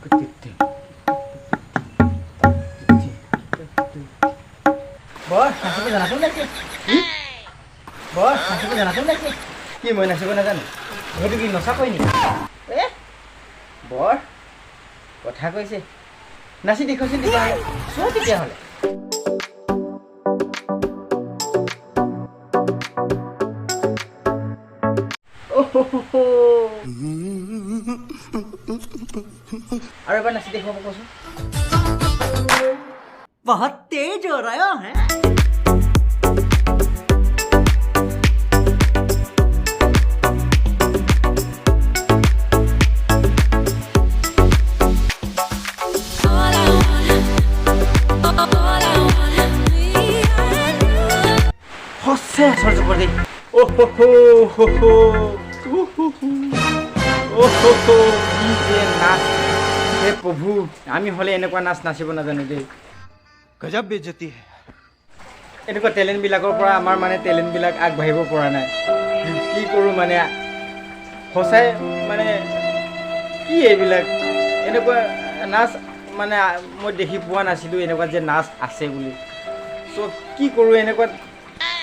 বৰ নাচিব জানাতো নেকি? বৰ নাচিব জানাতো নেকি? কি মই নাচিব নাজানো? সেইটো কি নচা কয় নেকি? এ বৰ কথা কৈছে, নাচি দেখুৱাইছিল তেতিয়াহ'লে, চোৱা তেতিয়াহ'লে। আৰু এবাৰ নাচি দেখুৱাব কচোন। बहुत तेज हो रहा है। সঁচাই আশ্চৰ্যকৰ দেই। অ' হ হ হ, অ' হ হ, কি যে নাচ! হে প্ৰভু, আমি হ'লে এনেকুৱা নাচ নাচিব নাজানো দেই। গজব বেজতি হে। এনেকুৱা টেলেণ্টবিলাকৰ পৰা আমাৰ মানে টেলেণ্টবিলাক আগবাঢ়িব পৰা নাই। কি কৰোঁ মানে, সঁচাই মানে কি এইবিলাক এনেকুৱা নাচ মানে মই দেখি পোৱা নাছিলোঁ এনেকুৱা যে নাচ আছে বুলি। চ' কি কৰোঁ, এনেকুৱা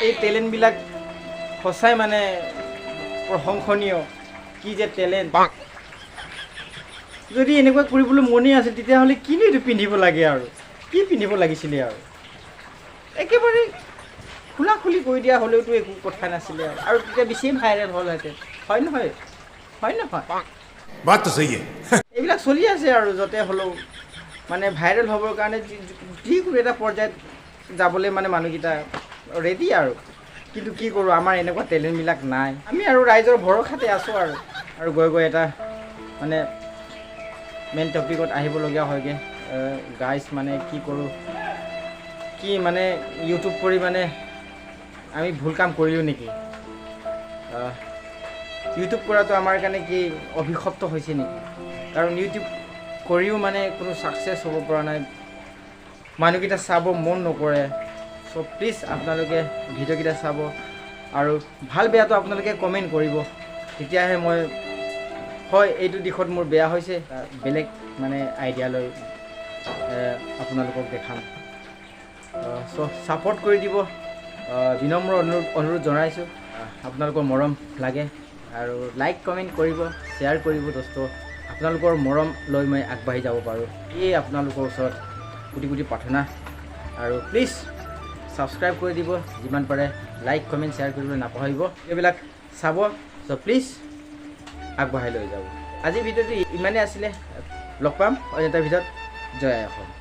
এই টেলেণ্টবিলাক সঁচাই মানে প্ৰশংসনীয়। কি যে টেলেণ্ট! যদি এনেকুৱা কৰিবলৈ মনেই আছিল তেতিয়াহ'লে কিনো এইটো পিন্ধিব লাগে আৰু, কি পিন্ধিব লাগিছিলে আৰু? একেবাৰে খোলা খুলি কৰি দিয়া হ'লেওতো একো কথা নাছিলে আৰু, আৰু তেতিয়া বেছিয়ে ভাইৰেল হ'লহেঁতেন, হয় নহয়? হয় নহয়? বাত তো সহি হে। এইবিলাক চলি আছে আৰু য'তে হ'লেও মানে ভাইৰেল হ'বৰ কাৰণে যিকোনো এটা পৰ্যায়ত যাবলৈ মানে মানুহকেইটা ৰেডি আৰু। কিন্তু কি কৰোঁ, আমাৰ এনেকুৱা টেলেণ্টবিলাক নাই। আমি আৰু ৰাইজৰ ভৰসাতে আছোঁ আৰু। আৰু গৈ গৈ এটা মানে মেইন টপিকত আহিবলগীয়া হয়গৈ। গাইজ মানে কি কৰোঁ, কি মানে ইউটিউব কৰি মানে আমি ভুল কাম কৰিলোঁ নেকি? ইউটিউব কৰাটো আমাৰ কাৰণে কি অভিশপ্ত হৈছে নেকি? কাৰণ ইউটিউব কৰিও মানে কোনো ছাকচেছ হ'ব পৰা নাই, মানুহকেইটা চাব মন নকৰে। চ' প্লিজ আপোনালোকে ভিডিঅ'কেইটা চাব আৰু ভাল বেয়াটো আপোনালোকে কমেণ্ট কৰিব, তেতিয়াহে মই হয় এইটো দিশত মোৰ বেয়া হৈছে বেলেগ মানে আইডিয়া লৈ আপোনালোকক দেখাম। চ' ছাপৰ্ট কৰি দিব, বিনম্ৰ অনুৰোধ জনাইছোঁ। আপোনালোকৰ মৰম লাগে আৰু লাইক কমেণ্ট কৰিব, শ্বেয়াৰ কৰিব দোস্ত। আপোনালোকৰ মৰম লৈ মই আগবাঢ়ি যাব পাৰোঁ, এই আপোনালোকৰ ওচৰত কোটি কোটি প্ৰাৰ্থনা। আৰু প্লিজ ছাবস্ক্ৰাইব কৰি দিব, যিমান পাৰে লাইক কমেণ্ট শ্বেয়াৰ কৰিবলৈ নাপাহৰিব, এইবিলাক চাব। চ' প্লিজ আগবঢ়াই লৈ যাব। আজিৰ ভিডিঅ'টো ইমানেই আছিলে, লগ পাম অন্য এটা ভিডিঅ'ত। জয় আই অসম।